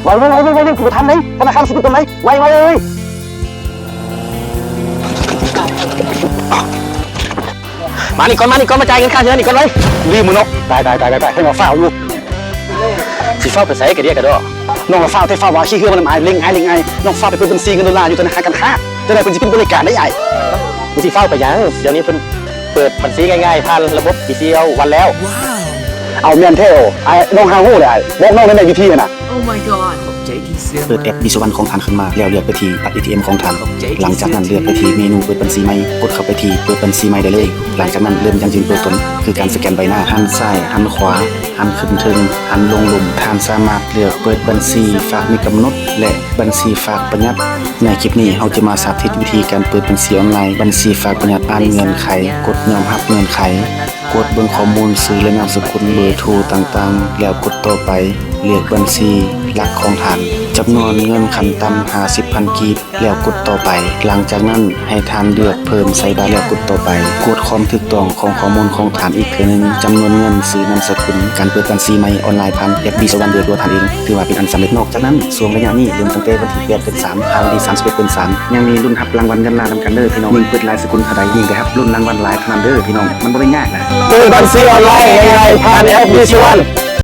ໄວໆໆໆ ບໍ່ທັນເລີຍ ທະນາຄານຊິປິດຕົນໄວ ໄວໆເລີຍ. ມານີ້ກ່ອນ ມານີ້ກ່ອນ ມາຈ່າຍເງິນຄ່າເຮືອນນີ້ກ່ອນໄວ. ລືມໝົດເນາະ. ຕາຍໆໆໆ ເຫັນວ່າຟ້າວຢູ່. ຊິຟ້າວໄປໃສກະເດຍກະດໍ. ນ້ອງລະຟ້າວແທ້ ຟ້າວວ່າ ຂີ່ເຮືອມານຳອ້າຍ ເລັ່ງອ້າຍ ເລັ່ງອ້າຍ. ນ້ອງຟ້າວໄປເປີດບັນຊີເງິນໂດລາຢູ່ທະນາຄານການຄ້າ ຈັ່ງໃດເພິ່ນຊິປິດບໍລິການໄດ້ອ້າຍ. ມຶງຊິຟ້າວໄປຫຍັງ? ດຽວນີ້ເພິ່ນເປີດບັນຊີງ່າຍໆ ຜ່ານລະບົບ BCL One ແລ້ວ. ເອົາ ແມ່ນແທ້. ອ້າຍ ນ້ອງຫາຮູ້ເລີຍອ້າຍ. ບອກນ້ອງແດ່ແມ່ ວິທີຫັ້ນນະ. Oh my god. ເປີດແອັບ BCL One ຂອງທ່ານຂຶ້ນມາ ແລ້ວເລືອກໄປທີ່ບັດ ATM ຂອງທ່ານ. ຫຼັງຈາກນັ້ນເລືອກໄປທີ່ເມນູເປີດບັນຊີໃໝ່ ກົດເຂົ້າໄປທີ່ເປີດບັນຊີໃໝ່ໄດ້ເລີຍ. ຫຼັງຈາກນັ້ນເລີ່ມຢັ້ງຢືນຕົວຕົນ ຄືການສະແກນໃບໜ້າ. ຫັນຊ້າຍ ຫັນຂວາ ຫັນຂຶ້ນເທິງ ຫັນລົງລຸ່ມ. ທ່ານສາມາດເລືອກເປີດບັນຊີຝາກມີກຳນົດ ແລະ ບັນຊີຝາກປະຢັດ. ໃນຄລິບນີ້ເຮົາຈະມາສາທິດວິທີການເປີດບັນຊີອອນລາຍ, ບັນຊີຝາກປະຢັດ, ອ່ານເງື່ອນໄຂ, ກົດຍອມຮັບເງື່ອນໄຂ, ກວດເບິ່ງຂໍ້ມູນຊື່ ແລະ ນາມສະກຸນ, ເບີໂທຕ່າງໆ ແລ້ວກົດຕໍ່ໄປ. ເລືອກບັນຊີຫຼັກຂອງທ່ານ. ຈຳນວນເງິນຂັ້ນຕ່ຳຫ້າສິບພັນກີບ ແລ້ວກົດຕໍ່ໄປ. ຫຼັງຈາກນັ້ນໃຫ້ທ່ານເລືອກເພີ່ມໃສ່ບາດ ແລ້ວກົດຕໍ່ໄປ. ກວດຄວາມຖືກຕ້ອງຂອງຂໍ້ມູນຂອງທ່ານອີກເທື່ອໜຶ່ງ. ຈຳນວນເງິນ, ຊື່, ນາມສະກຸນ. ການເປີດບັນຊີໃໝ່ອອນລາຍຜ່ານແອັບ BCL One ດ້ວຍຕົວທ່ານເອງ ຖືວ່າເປັນອັນສຳເລັດ. ນອກຈາກນັ້ນ ຊ່ວງໄລຍະນີ້ເລີ່ມຕັ້ງແຕ່ວັນທີແປດເດືອນສາມ ຫາວັນທີສາມສິບເອັດເດືອນສາມ ຍັງມີລຸ້ນຮັບລາງວັນເງິນລ້ານນຳກັນເດີ້ພີ່ນ້ອງ. ຍິ່ງເປີດຫຼາຍສະກຸນເທົ່າໃດ ຍິ່ງໄດ້ຮັບລຸ້ນລາງວັນຫຼາຍເທົ່ານັ້ນເດີ້ພີ່ນ້ອງ. ມັນບໍ່ໄດ້ຍາກນະ. ເປີດບັນຊີອອນລາຍງ່າຍໆ ຜ່ານແອັບ BCL One.